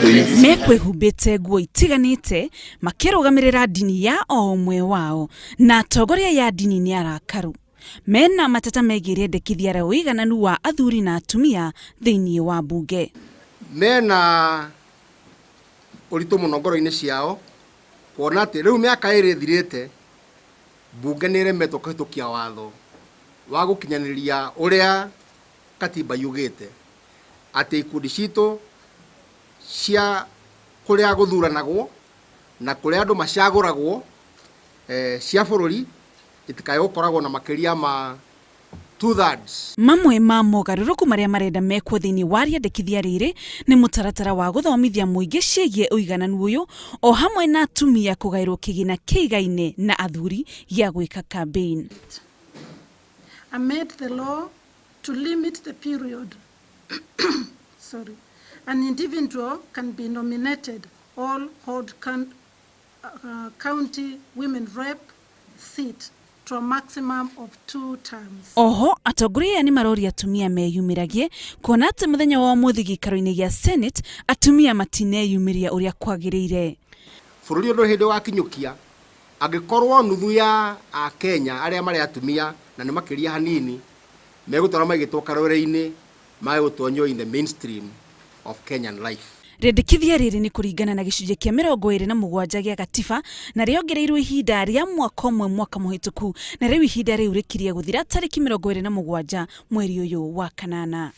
Mekwĩhumbĩte nguo itiganĩte makĩrũgamĩrĩra ndini ya o ũmwe wao, na atongoria ya ndini nĩ arakaru. Mena mateta megiĩ rĩendekithia rĩa ũigananu wa athuri na atumia thĩinĩ wa mbunge. Mena ũritũ mũno ngoro-inĩ ciao kuona atĩ rĩu mĩaka ĩrĩ ĩthirĩte mbunge nĩ ĩremetwo kũhĩtũkia watho wa gũkinyanĩria ũrĩa katiba yugĩte atĩ ikundi citũ cia kũrĩa gũthuranagwo na kũrĩa andũ macagũragwo cia bũrũri itikae gũkoragwo na makĩria ma 2/3. Mamwe ma mogarũrũku marĩa marenda mekwo thĩinĩ wa rĩendekithia rĩrĩ nĩ mũtaratara wa gũthomithia mũingĩ ciĩgiĩ ũigananu ũyũ o hamwe na atumia kũgaĩrwo kĩgĩna kĩigaine na athuri gĩa gwĩka campaign. Amend the law to limit the period sorry, an individual can be nominated or hold county women rep seat to a maximum of 2 terms. Oho atongoria aya nĩ maroria atumia meyumĩragie kuona atĩ mũthenya wa ũmũthĩ gĩikaro-inĩ gĩa Senate atumia matineyumĩria ũrĩa kwagĩrĩire. Bũrũri ũndũ hĩndĩ wakinyũkia angĩkorwo nuthu ya Akenya arĩa marĩ atumia na nĩ makĩria hanini megũtwara maigĩtwo karwere-inĩ magũtonywo in the mainstream of Kenyan life. Rĩendekithia rĩrĩ nĩ kũringana na gĩcunjĩ kĩa 27 gĩa gatiba na rĩongereirwo ihinda rĩa mwaka ũmwe mwaka mũhĩtũku, na rĩu ihinda rĩu rĩkirie gũthira tarĩki 27 mweri ũyũ wa kanana.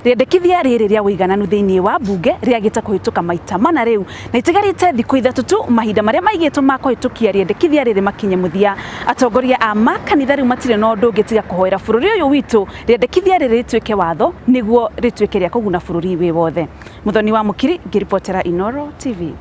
Rĩendekithia rĩrĩ rĩa ũigananu thĩinĩ wa mbunge rĩagĩte kũhĩtũka maita mana rĩu na itigarĩte thikũ 3 tu mahinda marĩa maigĩtwo ma kũhĩtũkia rĩendekithia rĩrĩ makinye mũthia. Atongoria a makanitha rĩu matirĩ na ũndũ ũngĩ tiga kũhoera bũrũri ũyũ witũ rĩendekithia rĩrĩ rĩtuĩke watho nĩguo rĩtuĩke rĩa kũguna bũrũri wĩ wothe. Muthoni wa Mukiri ngĩribotera Inooro TV.